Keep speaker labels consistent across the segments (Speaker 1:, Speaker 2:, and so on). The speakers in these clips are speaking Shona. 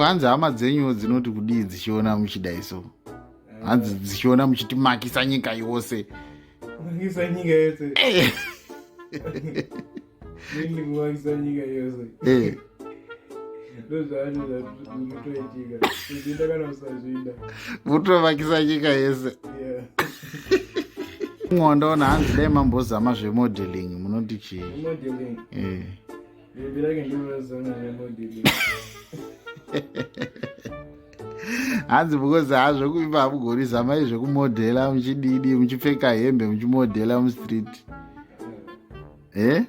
Speaker 1: Hanzi hama dzenyuwo dzinoti kudii dzichiona muchidai so? Hanzi dzichiona muchitimakisa nyika yose.
Speaker 2: Makisa nyika yose.
Speaker 1: Eh.
Speaker 2: Nini kumakisa nyika yose.
Speaker 1: Eh.
Speaker 2: Ndozvacho zvinotoitika. Kuzvinda kana kusazvinda.
Speaker 1: Mutomakisa nyika yese.
Speaker 2: Yeah.
Speaker 1: Mumwe wandaona hanzi dai mambozama zvemodeling munoti chii?
Speaker 2: Modeling.
Speaker 1: Eh.
Speaker 2: Baby rake ndinozama zvemodeling.
Speaker 1: Hanzi because hazvo kuimba hamugoni zamai zvekumodhela muchididi muchipfeka hembe muchimodhela mustreet. Eh?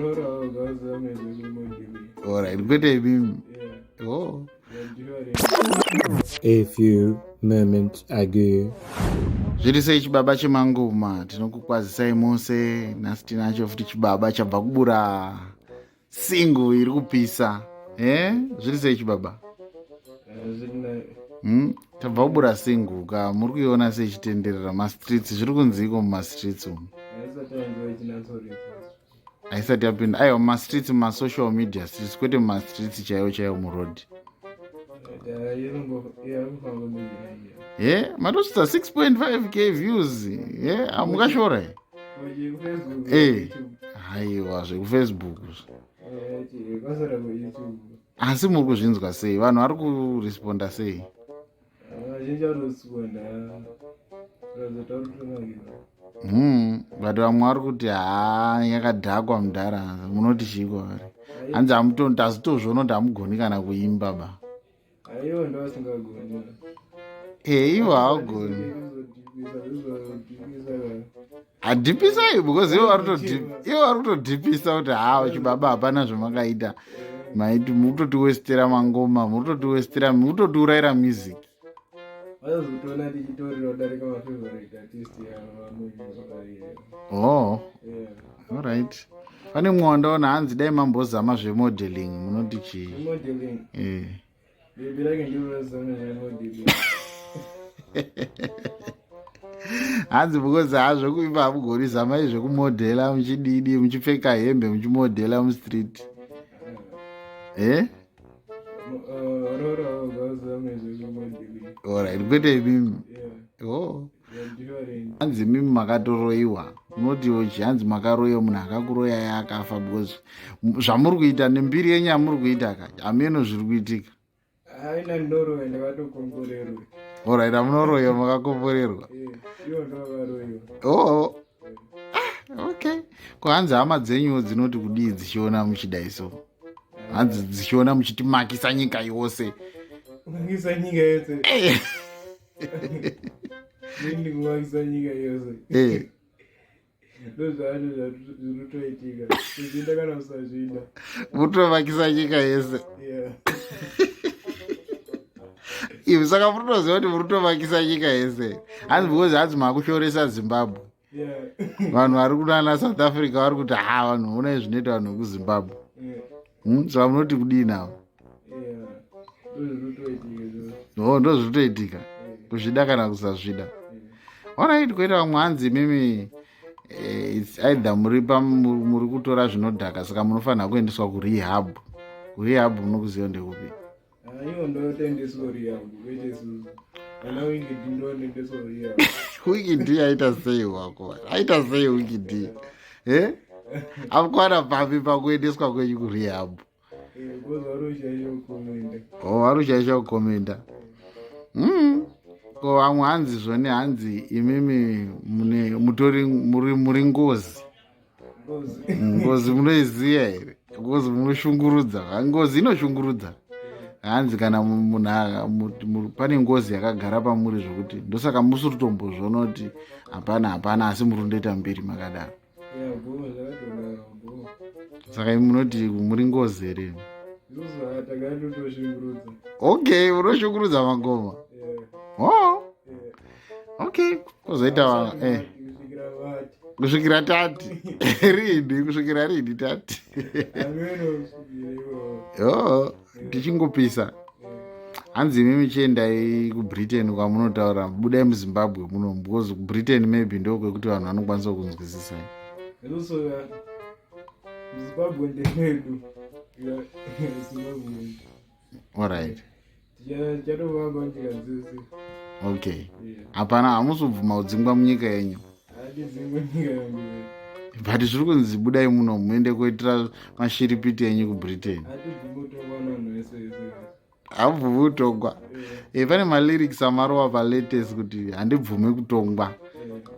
Speaker 2: Rora wazame zvemodeling.
Speaker 1: Alright, kwete imimi.
Speaker 2: Yeah.
Speaker 1: Oh.
Speaker 3: A few moments ago.
Speaker 1: Zviri sei chibaba chemangoma, tinokukwazisai mose. Nhasi tinacho futi chibaba chabva kubura single iri kupisa. Eh? Zviri sei chibaba? Tabva kubura single ka, muri kuiona sei ichitenderera mastreets? Zviri kunziiko mumastreets umu? Haisati yapinda. Aiwa, mumastreets, mumasocial media streets, kwete mumastreets chaiwo chaiwo muroad. Ye, matosvitsa 6.5K views. Ye, hamungashora here? Eh, haiwa, zvekufacebook. Asi muri kuzvinzwa sei? Vanhu vari kuresponda sei?
Speaker 2: Vazhinji vari kuresponda.
Speaker 1: But vamwe vari kuti haa, yakadhakwa mudhara. Munoti chiiko vari? Hanzi hamutozviona kuti hamugoni kana kuimba ba.
Speaker 2: Aiwa, ndovasingagoni.
Speaker 1: Eh, ivo havagoni. Hadhipisai because ivo vari kutodhipisa kuti haa, chibaba hapana zvamakaita. Maiti muri kutotiwestera mangoma, muri kutotiwestera, muri kutotiurayira music.
Speaker 2: Vazotoona tichitorera kudarika mafavorite artist yavo.
Speaker 1: Oh. Alright. Pane mumwe wandaona hanzi dai mambozama zvemodeling, munoti chii?
Speaker 2: Modeling.
Speaker 1: Eh.
Speaker 2: Baby rake ndinozama zvemodeling.
Speaker 1: Hanzi because hazvo kuimba hamugoni zamai zvekumodhela muchididi muchipfeka hembe muchimodhela mustreet. Eh?
Speaker 2: Rora wazame zvemodeling.
Speaker 1: Alright, kwete imimi.
Speaker 2: Yeah.
Speaker 1: Oh.
Speaker 2: Yeah, different.
Speaker 1: Hanzi imimi makatoroiwa. Munotiwo chi? Hanzi makaroiwa, munhu akakuroyai akafa because zvamuri kuita nembiri yenyu yamuri kuita ka, hameno zviri kuitika.
Speaker 2: Haina ndoroya, ndakatokomborerwa.
Speaker 1: Alright, amunoroiwa makakomborerwa.
Speaker 2: Ivo ndovaroiwa.
Speaker 1: Oh. Ah, okay. Ko hanzi hama dzenyuwo dzinoti kudii dzichiona muchidai so? Hanzi dzichiona muchitimakisa nyika yose.
Speaker 2: Makisa nyika yose.
Speaker 1: Eh.
Speaker 2: Nini kumakisa nyika yose.
Speaker 1: Eh.
Speaker 2: Ndozvacho zvinotoitika. Kuzvinda kana kusazvinda.
Speaker 1: Mutomakisa nyika yese.
Speaker 2: Yeah.
Speaker 1: Ivi saka munotoziva kuti muri kutomakisa nyika yese. Hanzi because hanzi makushoresa Zimbabwe. Vanhu vari kunana South Africa vari kuti ha, vanhu onai zvinoita vanhu vekuZimbabwe. Saka munoti kudii navo?
Speaker 2: Yeah. Ndozvinotoitika izvozvo.
Speaker 1: No, ndozvinotoitika. Kuzvida kana kusazvida. Alright, koita vamwe hanzi imimi it's either muri muri kutora zvinodhaka saka munofanira kuendeswa kurehab. Kurehab munokuziva ndekupi?
Speaker 2: Ivo ndotoendeswa rehab, kwete isusu. Ana Winky D ndonoendeswa rehab.
Speaker 1: Winky D aita sei wako? Aita sei Winky D? Eh? Akwana papi pakuendeswa kwenyu kurehab?
Speaker 2: Because vari kushaisha kukomenda.
Speaker 1: Oh, vari kushaisha kukomenda. Ko vamwe hanzi zvone hanzi imimi mune mutori muri ngozi.
Speaker 2: Ngozi.
Speaker 1: Ngozi munoiziva here? Ngozi munoshungurudza. Ngozi inoshungurudza. Hanzi kana munhu pane ngozi yakagara pamuri zvokuti ndosaka musiri kutombozviona kuti hapana hapana, asi muri kundoita mbiri makadaro.
Speaker 2: Yeah, bho, zvakatodaro, bho.
Speaker 1: Saka imi munoti muri ngozi here?
Speaker 2: Isusu takatotoshungurudza.
Speaker 1: Okay, munoshungurudza mangoma.
Speaker 2: Yeah.
Speaker 1: Oh,
Speaker 2: Yeah.
Speaker 1: okay. Kozoita
Speaker 2: Kusvikira vati.
Speaker 1: Kusvikira tati riini? Kusvikira riini tati?
Speaker 2: Ameno kusvikira ivovo.
Speaker 1: Oh, tichingopisa. Hanzi imi michiendai kuBritain kwamunotaura, budai muZimbabwe muno because kuBritain maybe ndokwekuti vanhu vanokwanisa kunzwisisai.
Speaker 2: Isusu Zimbabwe ndemedu. Yeah, Zimbabwe.
Speaker 1: Alright.
Speaker 2: Tichatovamba nyika dzese.
Speaker 1: Okay. Hapana, hamusi kubvuma kudzingwa munyika yenyu.
Speaker 2: Handidzingwe nyika yangu.
Speaker 1: But zviri kunzi budai muno muende kuitira mashiripiti enyu kuBritain.
Speaker 2: Hatibvumi kutongwa navanhu vese vese.
Speaker 1: Hamubvumi kutongwa. E, pane malyrics amarova palatest kuti handibvumi kutongwa.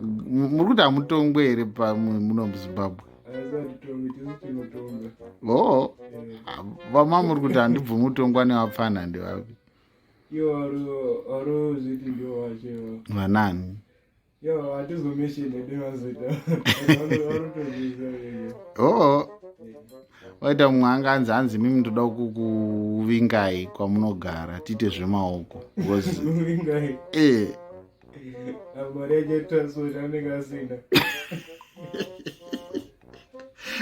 Speaker 1: Muri kuti hamutongwe here muno muZimbabwe?
Speaker 2: Asi hatitongi, tisu tinotonga.
Speaker 1: Oo, vama muri kuti handibvumi kutongwa nevapfana ndevapi?
Speaker 2: Ivo varozviti ndivo vacho.
Speaker 1: Vanani?
Speaker 2: Yo, hatizomesheni hedu mazita. Vanotozviziva vega.
Speaker 1: Oo, waita mumwe anga anzi hanzi mimi ndoda kukuvingai kwamunogara tiite zvemaoko because
Speaker 2: Kuvingai.
Speaker 1: Eh.
Speaker 2: Mari yake transport anenge asina.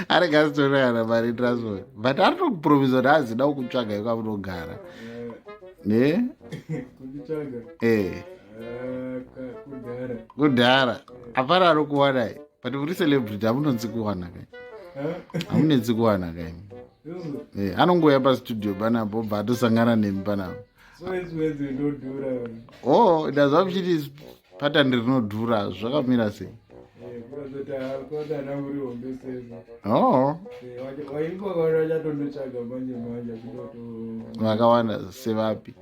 Speaker 1: Anenge asitorina kana mari transport, but ari tokupromisa kuti azida kukutsvagai kwamunogara ne
Speaker 2: Kunditsvaga.
Speaker 1: Eh.
Speaker 2: Ah, kudhara.
Speaker 1: Kudhara hapana ari kuwanai, but muri celebrity, hamunonzi kuwana kai? Hamunetsi kuwana kai?
Speaker 2: Isusu.
Speaker 1: Eh, anongouya pastudio panapo, obva atosangana nemi panapo.
Speaker 2: So isuwedzi ndodhura.
Speaker 1: Oh, ndazva muchiti patani rinodhura, zvakamira sei?
Speaker 2: Kuratoti kwati ana uri hombe sezvo.
Speaker 1: Oh.
Speaker 2: Waimba kaona vachatondotsvaga manje manje achida kuto.
Speaker 1: Vakawanda sevapi?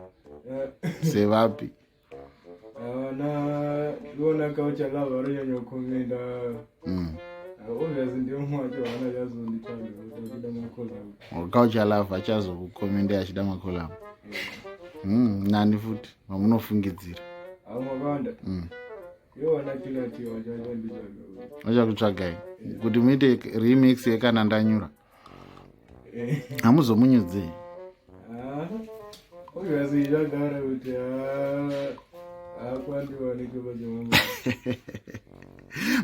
Speaker 1: Sevapi?
Speaker 2: Vana iona Culture Love varonyanya kukomenda. Obviously ndiyo mumwe wacho vana chazonditsvaga kuti vachida macollab.
Speaker 1: Culture Love achazokukomendai achida macollab. Nani futi vamunofungidzira?
Speaker 2: Vamwe vakawanda. Ivo vana Kilati vacho vachanditsvaga.
Speaker 1: Vachakutsvagai kuti muite remix yekana ndanyura? Hamuzomunyudzei?
Speaker 2: Obviously zvagara kuti haakwandiwanike pachimambo.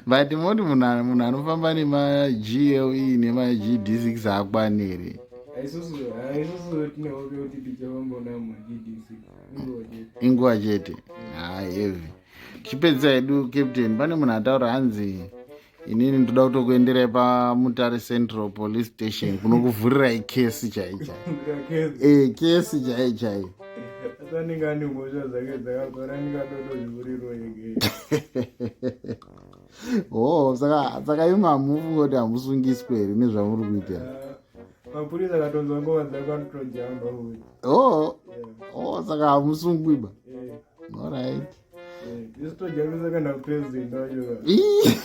Speaker 1: But moti munhu anofamba nemaGLE nemaGD6 haakwani here?
Speaker 2: Isusu, isusu tine hope kuti tichafamba namaGD6, inguva chete.
Speaker 1: Inguva chete. Hai, heavy. Tichipedzisa hedu, Captain, pane munhu ataura hanzi inini ndoda kutokuenderai paMutare Central Police Station kunokuvhurirai kesi chai chai.
Speaker 2: Kesi?
Speaker 1: E, kesi chai chai.
Speaker 2: Asi anenge ane mhosva dzake dzakakora, anenge adotozvivhurirwa ege.
Speaker 1: Oh, saka imi hamufungi kuti hamusungiswe here nezvamuri kuita?
Speaker 2: Mapurisa akatonzwa ngoma dzako anotojamba futi.
Speaker 1: Oh, saka hamusungwi ba? Alright.
Speaker 2: Isu tojambisa kana president wacho.
Speaker 1: Ii.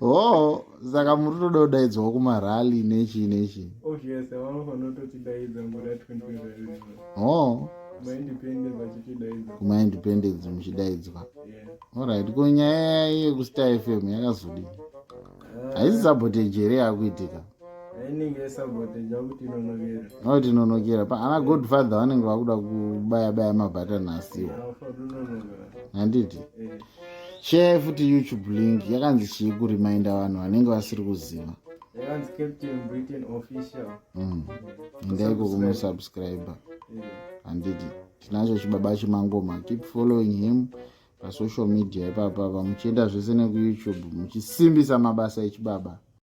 Speaker 1: Oh, saka muri toda kudaidzwawo kumarally nechi nechi?
Speaker 2: Obvious, vanofanira kutotidaidza nguva 2025.
Speaker 1: Oh.
Speaker 2: Maindependence vachitidaidza.
Speaker 1: Kumaindependence muchidaidzwa?
Speaker 2: Yeah.
Speaker 1: Alright, ko nyaya yekuStar FM yakazodini? Haisi sabotage here yakuitika?
Speaker 2: Ainenge yesabotage akuti inonokera.
Speaker 1: Akuti inonokera. Ana Godfather vanenge vakuda kubaya baya mabhatani asiwo.
Speaker 2: Afarunonoka.
Speaker 1: Handiti? Share futi YouTube link yakanzi chii, kurimainda vanhu vanenge vasiri kuziva?
Speaker 2: Yakanzi Captain Britain Official.
Speaker 1: Endaiko kumusubscribe. Handiti tinacho chibaba chemangoma? Keep following him pasocial media ipapapa, muchienda zvese nekuYouTube, muchisimbisa mabasa echibaba.